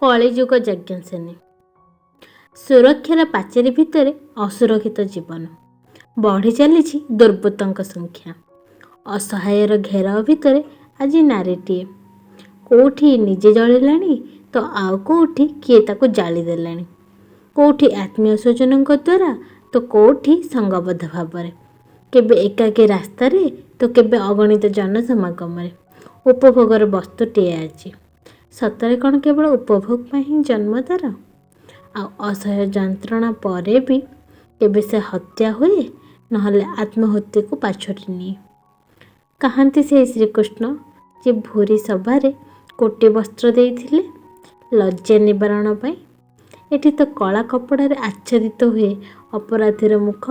କଳିଯୁଗ ଯଜ୍ଞସେନୀ। ସୁରକ୍ଷାର ପାଚେରୀ ଭିତରେ ଅସୁରକ୍ଷିତ ଜୀବନ। ବଢ଼ି ଚାଲିଛି ଦୁର୍ବୃତ୍ତଙ୍କ ସଂଖ୍ୟା। ଅସହାୟର ଘେରାଉ ଭିତରେ ଆଜି ନାରୀଟିଏ। କେଉଁଠି ନିଜେ ଜଳିଲାଣି ତ ଆଉ କେଉଁଠି କିଏ ତାକୁ ଜାଳି ଦେଲାଣି। କେଉଁଠି ଆତ୍ମୀୟ ସ୍ୱଜନଙ୍କ ଦ୍ୱାରା ତ କେଉଁଠି ସଂଘବଦ୍ଧ ଭାବରେ। କେବେ ଏକାକୀ ରାସ୍ତାରେ ତ କେବେ ଅଗଣିତ ଜନସମାଗମରେ। ଉପଭୋଗର ବସ୍ତୁଟିଏ ଆଜି। ସତରେ କ'ଣ କେବଳ ଉପଭୋଗ ପାଇଁ ହିଁ ଜନ୍ମ ତା'ର? ଆଉ ଅସହ୍ୟ ଯନ୍ତ୍ରଣା ପରେ ବି କେବେ ସେ ହତ୍ୟା ହୁଏ, ନହେଲେ ଆତ୍ମହତ୍ୟାକୁ ପାଛୋଟି ନିଏ। କାହାନ୍ତି ସେଇ ଶ୍ରୀକୃଷ୍ଣ ଯେ ଭୂରି ସଭାରେ କୋଟି ବସ୍ତ୍ର ଦେଇଥିଲେ ଲଜ୍ଜା ନିବାରଣ ପାଇଁ? ଏଠି ତ କଳା କପଡ଼ାରେ ଆଚ୍ଛାଦିତ ହୁଏ ଅପରାଧୀର ମୁଖ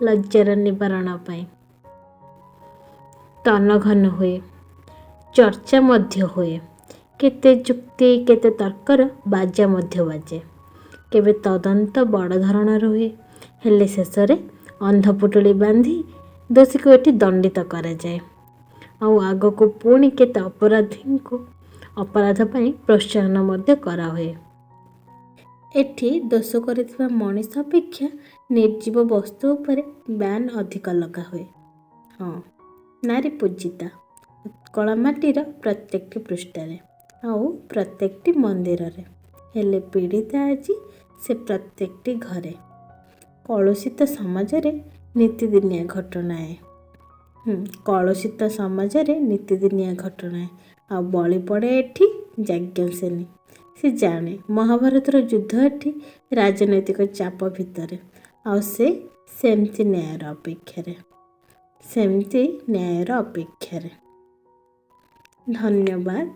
ଲଜ୍ଜାର ନିବାରଣ ପାଇଁ। ତନଘନ ହୁଏ, ଚର୍ଚ୍ଚା ମଧ୍ୟ ହୁଏ, କେତେ ଯୁକ୍ତି କେତେ ତର୍କର ବାଜା ମଧ୍ୟ ବାଜେ। କେବେ ତଦନ୍ତ ବଡ଼ ଧରଣର ହୁଏ, ହେଲେ ଶେଷରେ ଅନ୍ଧପୁଟୁଳି ବାନ୍ଧି ଦୋଷୀକୁ ଏଠି ଦଣ୍ଡିତ କରାଯାଏ। ଆଉ ଆଗକୁ ପୁଣି କେତେ ଅପରାଧୀଙ୍କୁ ଅପରାଧ ପାଇଁ ପ୍ରୋତ୍ସାହନ ମଧ୍ୟ କରାହୁଏ। ଏଠି ଦୋଷ କରିଥିବା ମଣିଷ ଅପେକ୍ଷା ନିର୍ଜୀବ ବସ୍ତୁ ଉପରେ ବ୍ୟାନ୍ ଅଧିକ ଲଗା ହୁଏ। ହଁ, ନାରୀ ପୂଜିତା ଉତ୍କଳ ମାଟିର ପ୍ରତ୍ୟେକଟି ପୃଷ୍ଠାରେ ଆଉ ପ୍ରତ୍ୟେକଟି ମନ୍ଦିରରେ, ହେଲେ ପୀଡ଼ିତା ଆଜି ସେ ପ୍ରତ୍ୟେକଟି ଘରେ। କଳୁଷିତ ସମାଜରେ ନିତିଦିନିଆ ଘଟଣା ଏ। କଳୁଷିତ ସମାଜରେ ନିତିଦିନିଆ ଘଟଣା, ଆଉ ବଳି ପଡ଼େ ଏଠି ଯାଜ୍ଞସେନୀ। ସେ ଜାଣେ ମହାଭାରତର ଯୁଦ୍ଧ ଏଠି ରାଜନୈତିକ ଚାପ ଭିତରେ, ଆଉ ସେ ସେମିତି ନ୍ୟାୟର ଅପେକ୍ଷାରେ, ସେମିତି ନ୍ୟାୟର ଅପେକ୍ଷାରେ। ଧନ୍ୟବାଦ।